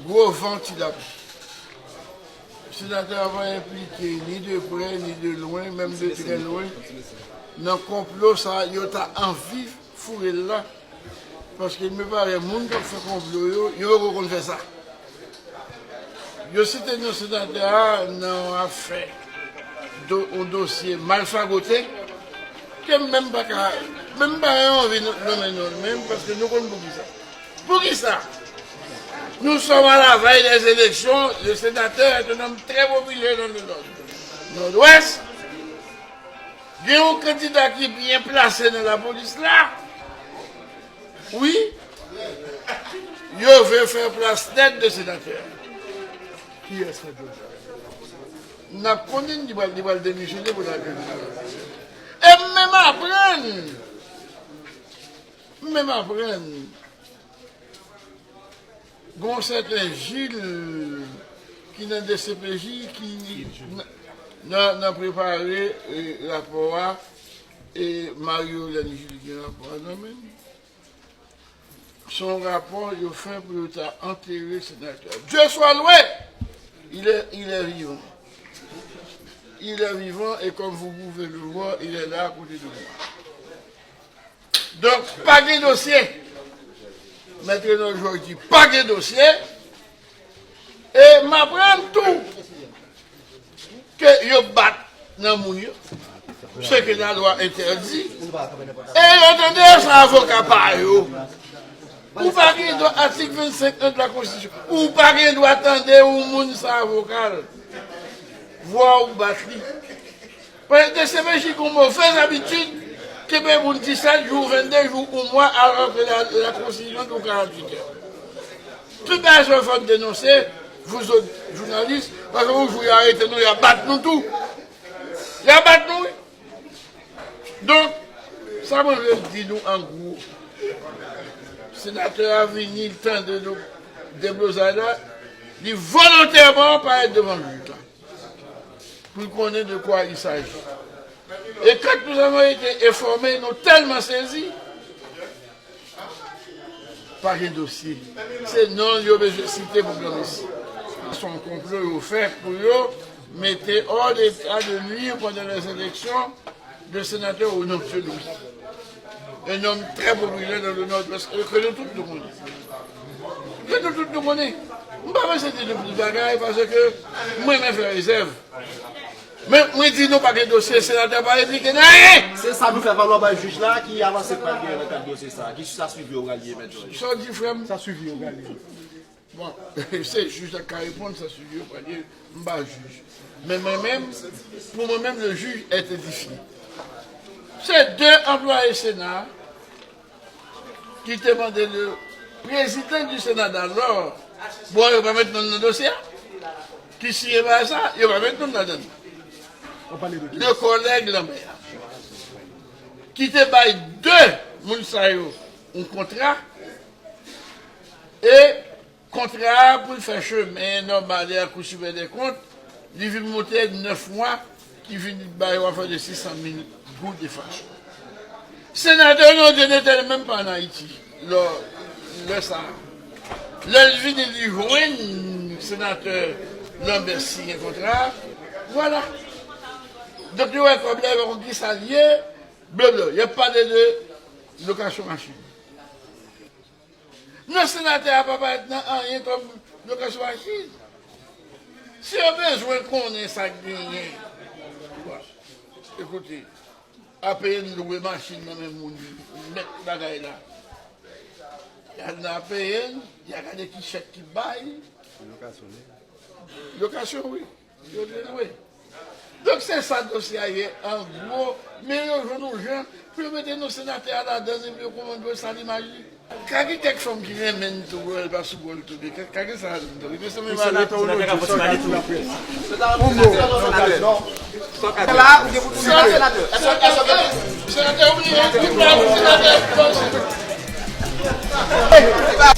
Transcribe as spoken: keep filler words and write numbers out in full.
Gwo van ti lapli. Senatè a pa enplike ni de prè, ni de lwen, menm de trè lwen, nan konplo sa yo ta anvi foure l la. Paske, il me paraît, moun k ap fè konplo yo, yo poko konn fè sa. Yo site non senatè a nan yon afè, do, yon dosye mal fagote, ke m menm pa ka, menm pa gen anvi nonmen non l menm, paske nou konn poukisa. Poukisa? Nous sommes à la veille des élections, le sénateur est un homme très populaire dans le Nord, Nord-Ouest. Gen yon kandida ki byen plase nan lapolis la. Wi. Yo vle fè plas nèt de senatè. Kiyès nèt yo? N ap konnen li pral, li pral demisyone pou l al kandida. E m menm aprann. M menm aprann. Gon sèten Jil ki nan D C P J ki nan, nan, nan prepare, e, rapò a, e Mario Lène Jil gen rapò a nan men l. Se yon rapò yo fè pou yo ta antere senatè. Dieu soit loué! Il est, il est vivant. Il est vivant et comme vous pouvez le voir, il est là à côté de moi. Donk, pa gen dosye. Mèt Reno Jòj di, pa gen dosye. E m aprann tou ke yo bat nan moun yo. Ce que la loi interdit. E yo tande sa avoka pa yo. Ou pa gen dwa, atik vennsenk an de la konstitisyon. Ou pa gen dwa tande yon moun sa avoka l. Vwa ou bat li. Paske D C P J gen yon move abitid kenbe moun disèt jou, vennde jou, yon mwa, alò ke la, la konstitisyon di w karanntuit è. Tout bagay sa yo fò n denonse, vous autres journalistes, paske yon jou y a arete nou, y a bat nou tou. Y a bat nou, wi. Donk, sa mwen vle di nou an gwo. Senatè a vini, l tande nou deblozay la, li volontèman parèt devan jij la. Pou l konnen de quoi il s'agit. Et quand nous avons été informés, nou tèlman sezi. Pa gen dosye. Se non l yo bezwen site pou pran mesye. Se yon konplo yo fè pou yo mete hors d'état de nuire pendant les élections de sénateur au nom de Louis. Un homme très populaire dans le Nord-Ouest, ke nou tout nou konnen. Ke nou tout nou konnen. M pa bezwen di nou plis bagay, paske mwen, mwen fè rezèv. Men mwen di nou pa gen dosye, senatè pa enplike nan anyen. Se sa nou fè valwa bay jij la, ki avanse k pral genyen nan kad dosye sa a? Ki sa swivi yo pral ye, Mèt Jòj? Sa w di, frè m? Sa swivi yo pral ye. Bon, se jij la k ka reponn sa swivi yo pral ye, m pa jij. Men mwen menm, pou mwen menm, le juge est édifié. Se de anplwaye Sena ki te mande le président du Sénat d'alors, bon, yo pa met non l nan dosye a, ki siyen bagay sa, yo pa met non l ladan l. Le kòlèg Lambert, ki te bay de moun sa yo yon kontra, e kontra a pou l fè chemen nòmal e a Kou Sipè dè Kont, li vin monte nèf mwa, ki vin bay yon afè de sis san mil goud de fason. Senatè Landry Nenel menm pa ann Ayiti lè, lè sa a. Lè l vini, li jwenn senatè Lambert siyen kontra a. Vwala. Donk, yo wè kòb la, yo pa konn ki sa l ye, blablabla. Y ap pale de lokasyon machin. Non, senatè a pa parèt nan anyen kòm lokasyon machin. Si yo bezwen konnen sa k genyen, bon, ekoute, A P N lwe machin nan men moun, mèt bagay la. Y al nan A P N, y a gade ki chèk ki bay. Lokasyon, wi. Yo te lwe. Donk, se sa dosye a ye, an gwo, men yo jwenn yon jan pou yo mete non senatè a ladan l, epi yo konprann dwe sa l imaj li. Ka gen kèk fanm ki renmen n tou, wè l pa sou bò l tou, men ka, ka gen sa ladan l tou, wi, men se menm ale. Senatè ka fè ti pale tou. Yon mo. Senatè la, ou gen pou tounen senatè. Senatè, senatè, oublie, senatè, senatè.